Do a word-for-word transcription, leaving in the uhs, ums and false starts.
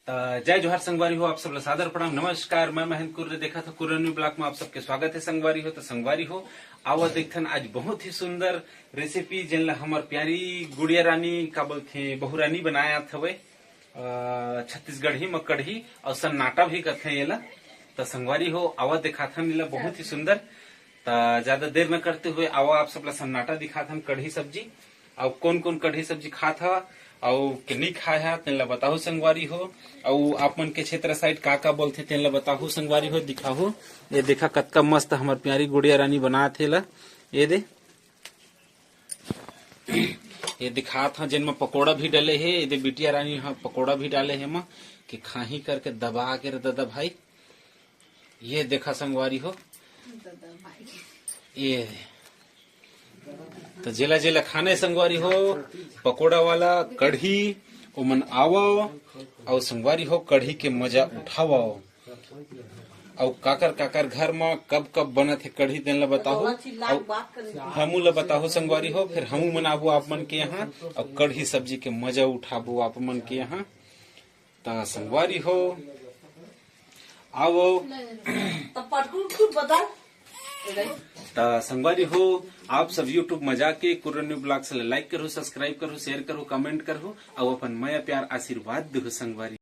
त जय जोहार संगवारी हो, आप सब ला सादर प्रणाम, नमस्कार। मैं महेंद्र कुर्रे, देखत हो कुर्रन्यू ब्लॉग में आप सबके स्वागत है संगवारी हो। त संगवारी हो, आवा देखथन आज बहुत ही सुंदर रेसिपी, जेन ला हमर प्यारी गुड़िया रानी, का बोलथे, बहू रानी बनात हवे। अ, छत्तीसगढ़ी में कढ़ी अउ सन्नाटा भी कथे एला। त संगवारी हो, आवा देखाथन एला, बहुत ही सुंदर। त ज्यादा देर न करते हुए आवा आप सब ला सन्नाटा दिखाथन, कढ़ी सब्जी। अउ कौन कौन कढ़ी सब्जी खात हव अउ के नहीं खाए हा, तेन ला बताहू संगवारी हो। अउ आप मन के क्षेत्र साइड का का बोलथे, तेन ला बताहू संगवारी हो, दिखाहू। ये देखा कतका मस्त हमर प्यारी गुड़िया रानी बनात हे ला। ये दे, ये दिखात हा, जेन म पकोड़ा भी डले हे। ये दे बिटिया रानी हा पकोड़ा भी डाले हे, म के खाही करके दबा के रे दादा भाई। ये देखा संगवारी हो, ये तो जेला जेला खाने संगवारी हो, पकोड़ा वाला कढ़ी, ओमन आवव अउ संगवारी हो, कढ़ी के मजा उठावव। अउ काकर काकर घर म कब कब बनत हे कढ़ी, तेन ला बताहू। अउ हमू ला बताहू संगवारी हो, फिर हमू मन आबो आप मन के यहाँ अउ कढ़ी सब्जी के मजा उठाबो आप मन के यहाँ। त संगवारी हो, आवो। तब पटकू खूब बदल। त संगवारी हो, आप सब YouTube में जाके कुर्रन्यू ब्लॉग्स ला लाइक करो, सब्सक्राइब करो, शेयर करो, कमेंट करो, अउ अपन मया प्यार आशीर्वाद दो संगवारी।